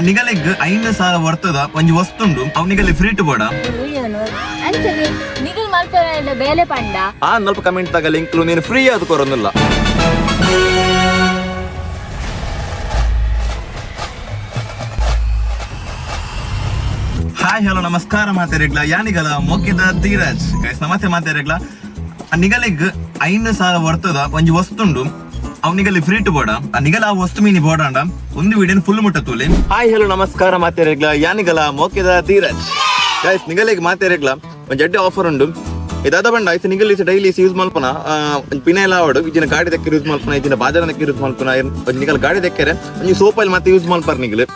ನಿಗಲೆಗ್ 5,000 ವರ್ತದ ಒಂಜಿ ವಸ್ತುಂಡು, ಅವು ನಿಗಲೆ ಫ್ರೀ ಟು ಬೋಡ. ಅಂಚನೆ ನಿಗಲ್ ಮಲ್ಪರ ಬೇಲೆ ಪಂಡ ಆ ನಲ್ಪ ಕಮೆಂಟ್ ತಾಗ ಲಿಂಕ್ ನೀನು ಫ್ರೀ ಅದು ಕೊರೊಂದಿಲ್ಲ. ಹಾಯ್ ಹಲೋ ನಮಸ್ಕಾರ ಮಾತಾಡಿಗ್ಲ, ಯಾನಿಗಲ ಮೊಕ್ಕಿದ ಧೀರಜ್ ಗೈಸ್. ನಮಸ್ತೆ ಮಾತಾಡಿಗ್ಲ. ನಿಗಲೆಗ್ 5,000 ವರ್ತದ ಒಂಜಿ ವಸ್ತುಂಡು, ಅವು ನಿಗಲಿ ಫ್ರೀ ಟು ಬೋಡ. ನಿಗಲ ಆ ವಸ್ತು ಮೀನಿ ಬೋಡಾಂಡ ಒಂದು ವಿಡಿಯೋ ಫುಲ್ ಮುಟ್ಟ ತೂಲೆ. ಹಾಯ್ ಹಲೋ ನಮಸ್ಕಾರ ಮಾತಾಡಿಗ್ಲ, ಯಾನಿಗಲ ಮೋಕಿದ ಧೀರಜ್ ಗೈಸ್. ನಿಗಲೆಗ್ ಮಾತಾಡಿಗ್ಲ ಒಂಜಿ ಎಡ್ಡೆ ಆಫರ್ ಉಂಡು. ಇದಾದ ಬಂಡ ಐಸ್ ನಿಗಲ್ ಡೈಲಿ ಯೂಸ್ ಮಲ್ಪನ ಪಿನೆಲ್ಲ ಆವಡು, ಇಜಿನ ಗಾಡಿ ದಕ್ಕೆ ಯೂಸ್ ಮಲ್ಪನ, ಇಜಿನ ಬಾಜಾರ ದಕ್ಕೆ ಯೂಸ್ ಮಲ್ಪನ. ಒಂಜಿ ನಿಗಲ್ ಗಾಡಿ ದಕ್ಕೆರೆ ಒಂಜಿ ಸೋಪಲ್ಲಿ ಮತ್ತೆ ಯೂಸ್ ಮಲ್ಪರ್ ನಿಗಲ್.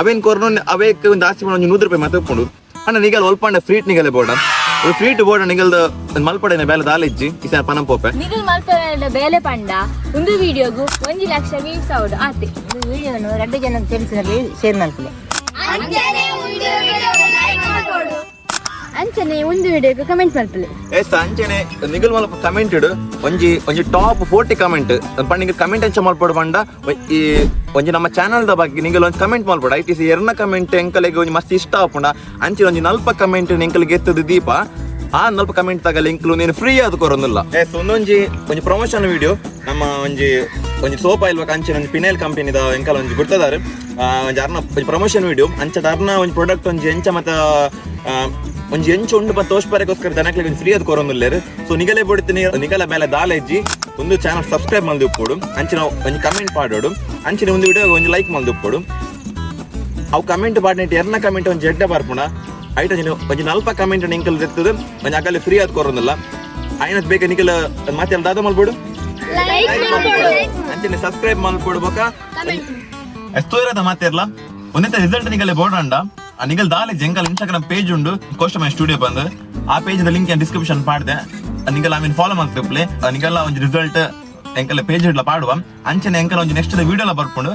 ಅವೇನ್ ಕೊರ್ನು ಅವೇಕ್ ಒಂದು ಆಸ್ತಿ ಒಂಜಿ 100 ರೂಪಾಯಿ ಮತ್ತೆ ಉಪ್ಪುಂಡು. ಅಣ್ಣ ನಿಗಲ್ ಒಲ್ಪಂಡ ಫ್ರೀಟ್ ನಿಗಲೆ ಬೋಡ, ಫ್ರೀಟ್ ಬೋಡ. ನಿಗಲ್ದ ಮಲ್ಪಡೆನ ಬೇಲೆ ದಾಲಿಜ್ಜಿ ಇಸ ಪನಂ ಪೋಪೆ. ನಿಗಲ್ ಮಲ್ಪರ ಬೇಲೆ ಪಂಡ ಒಂದು ವಿಡಿಯೋಗು 1 ಲಕ್ಷ ವ್ಯೂಸ್ ಆವಡು ಆತೆ. ವಿಡಿಯೋನು 2 ಜನ ಫ್ರೆಂಡ್ಸ್ನಲ್ಲಿ ಶೇರ್ ಮಾಡ್ಕೊಳ್ಳಿ. ಅಂಚನೆ ಒಂದು ವಿಡಿಯೋಗು ಕಮೆಂಟ್ ಮಲ್ಪಲೆ. ಎಸ್, ಅಂಚನೆ ನಿಗಲ್ ಮಲ್ಪ ಕಮೆಂಟ್ ಇಡು. ಒಂಜಿ ಒಂಜಿ ಟಾಪ್ 40 ಕಮೆಂಟ್ ಪಂಡ ನಿಗಲ್ ಕಮೆಂಟ್ ಅಂಚ ಮಲ್ಪಡು ಪಂಡ ಈ ಒಂಜಿ ನಮ್ಮ ಚಾನಲ್ ದ ಬಗ್ಗೆ ನಿಗಲ್ ಒಂಜಿ ಕಮೆಂಟ್ ಮಲ್ಪಡು. I T C ಎರನ ಕಮೆಂಟ್ ಎಂಕಲೆಗ್ ಒಂಜಿ ಮಸ್ತ್ ಇಷ್ಟ ಆಪುಂಡ. ಅಂಚೆ ಒಂಜಿ ನಲ್ಪ ಕಮೆಂಟ್ ಎಂಕಲಿಗೆ ಎತ್ತದ ದೀಪ. ಆ ನಲ್ಪ ಕಮೆಂಟ್ ತಗ ಲಿಂಕ್ ನೀನು ಫ್ರೀ ಅದು ಕೊರೊಂದಿಲ್ಲ. ಎಸ್, ಒಂದೊಂಜಿ ಒಂಜಿ ಪ್ರಮೋಷನ್ ವಿಡಿಯೋ. ನಮ್ಮ ಒಂಜಿ ಒಂಜಿ ಸೋಪ್ ಆಯಿಲ್ವಾಗ ಅಂಚೆ ಒಂಜಿ ಪಿನೇಲ್ ಕಂಪನಿದ ಎಂಕಲ್ ಒಂಜಿ ಗುರ್ತದಾರು. ಒಂಜಿ ಅರ್ನ ಒಂಜಿ ಪ್ರಮೋಷನ್ ವಿಡಿಯೋ. ಅಂಚೆ ಅರ್ನ ಒಂಜಿ ಪ್ರಾಡಕ್ಟ್ ಒಂಜಿ ಎಂಚ ಮತ್ತ ಒಂಜಿ ಎಂಚ ಉಂಡು ಪಂದ್ ತೋಷ್ಪರೆಗೋಸ್ಕರ ಜನಕ್ಲೆಗ್ ಒಂಜಿ ಫ್ರೀ ಅದು ಕೊರೊಂದುಲ್ಲೆರ್. ಸೊ ನಿಗಲೆ ಬೊಡ್ತೀನಿ, ನಿಗಲ ಮೇಲೆ ದಾಲೆಜ್ಜಿ ಒಂದು ಚಾನಲ್ ಸಬ್ಸ್ಕ್ರೈಬ್ ಮಲ್ದಿ ಉಪ್ಪೊಡು, ಅಂಚಿನ ಒಂಜಿ ಕಮೆಂಟ್ ಪಾಡೋಡು, ಅಂಚಿನ ಒಂದು ವಿಡಿಯೋ ಒಂಜಿ ಲೈಕ್ ಮಲ್ದಿ ಉಪ್ಪೊಡು. ಅವು ಕಮೆಂಟ್ ಪಾಡ್ನೆಟ್ ಎರ್ನ ಕಮೆಂಟ್ ಒಂಜಿ ಎಡ್ಡೆ ಬರ್ಪುಣ. ಐಟ್ ಒಂಜಿ ಒಂಜಿ ನಲ್ಪ ಕಮೆಂಟ್ ಎಂಕಲ್ ದೆತ್ತದು ಒಂಜಿ ಅಗಲಿ ಫ್ರೀ ಆದ್ ಕೊರೊಂದಿಲ್ಲ. ಆಯ್ನತ್ ಬೇಗ ನಿಗಲ ಮಾತೆಲ್ಲ ದಾದ ಮಲ್ಬೋಡು, ಅಂಚನೆ ಸಬ್ಸ್ಕ್ರೈಬ್ ಮಲ್ಪೊಡು. ಬೊಕ ಎಷ್ಟೋ ಇರದ ಮಾತಿರ್ಲ ಒಂದೇ ರಿಸಲ್ಟ್ ನಿಗಲೆ ಬೋಡಂಡ ನಿಗಲ್ ದಾಲೆ ಜಂಗಲ್ ಇನ್ಸ್ಟಾಗ್ರಾಮ್ ಪೇಜ್ ಉಂಡು, ಕೋಸ್ಟಮೈ ಸ್ಟುಡಿಯೋ ಬಂದು. ಆ ಪೇಜ್ ಲಿಂಕ್ ಡಿಸ್ಕ್ರಿಪ್ಷನ್ ಪಾಡ್ದೆ. ನಿಗಲ್ ಆಮೇಲೆ ಫಾಲೋ ಮಾಡ್ತಿಪ್ಲೆ. ನಿಗಲ್ಲ ಒಂಜಿ ರಿಸಲ್ಟ್ ಎಂಕಲ ಪೇಜ್ ಇಡ್ಲ ಪಾಡುವ. ಅಂಚನೆ ಎಂಕಲ ಒಂಜಿ ನೆಕ್ಸ್ಟ್ ವಿಡಿಯೋ ಬರ್ಪುಂಡು.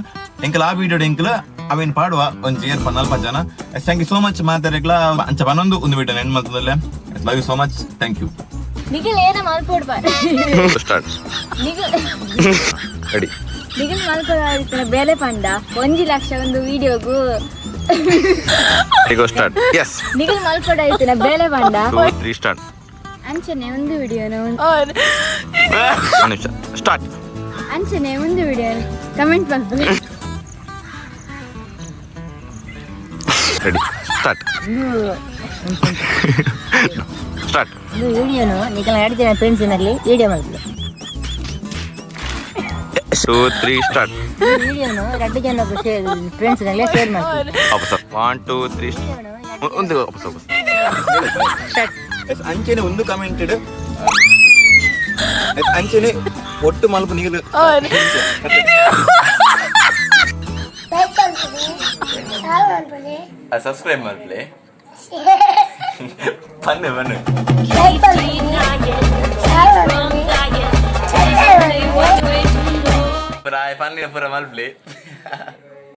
ಎಂಕಲ ಆ ವಿಡಿಯೋ ಎಂಕಲ ಅವೇನ್ ಪಾಡುವ ಒಂಜಿ ಏರ್ಪ ನಲ್ಪ ಜನ. Thank you so much ಮಾತಾಡಿಗ್ಲ. ಅಂಚ ಬನ್ನೊಂದು ಒಂದು ವಿಡಿಯೋ ಎಂಡ್ ಮಾಡ್ತದಲ್ಲೇ. Love you so much, thank you. ನಿಗಲ್ ಏನ ಮಲ್ಪೋಡು ಸ್ಟಾರ್ಟ್. ನಿಗಲ್ ರೆಡಿ. ನಿಗಲ್ ಮಲ್ಪರ ಬೇಲೆ ಪಂಡ 1 ಲಕ್ಷ ಒಂದು ವಿಡಿಯೋಗು ಸ್ಟಾರ್ಟ್. ಎಸ್. ನಿಗಲ್ ಮಲ್ಪಡ ಐತಿನ ಬೇಲೆ ಪಂಡ 2 3 ಸ್ಟಾರ್ಟ್. ಅಂಚನೆ ಒಂದು ವಿಡಿಯೋನ ನಿಮಿಷ, ಸ್ಟಾರ್ಟ್. ಅಂಚನೆ ಒಂದು ವಿಡಿಯೋ ಕಮೆಂಟ್ ಮಲ್ಪಲೆ. Ready, start start. ಇದು ವಿಡಿಯೋನು ನಿಗಲ 2 ಜನ ಫ್ರೆಂಡ್ಸ್ನಲ್ಲಿ ವಿಡಿಯೋ ಮಾಡ್ಕೊಳ್ಳಿ. 2 3 ಸ್ಟಾರ್ಟ್. ವಿಡಿಯೋನು 2 ಜನ ಫ್ರೆಂಡ್ಸ್ನಲ್ಲಿ ಶೇರ್ ಮಾಡ್ಕೊಳ್ಳಿ. ವಾಪಸ್ 1 2 3 ಒಂದು ವಾಪಸ್ ವಾಪಸ್. ಅಂಚನೆ ಒಂದು ಕಮೆಂಟ್ ಇಡು. ಅಂಚನೆ ಒಟ್ಟು ಮಲ್ಪ ನೀರು ಸಬ್ಸ್ಕ್ರೈಬ್ ಮಾಡ್ಲಿ. ಬನ್ನಿ ಬನ್ನಿ. ಪೂರ ಪನ್ನಿ ಪೂರ ಮಲ್ಪ್ಲಿ.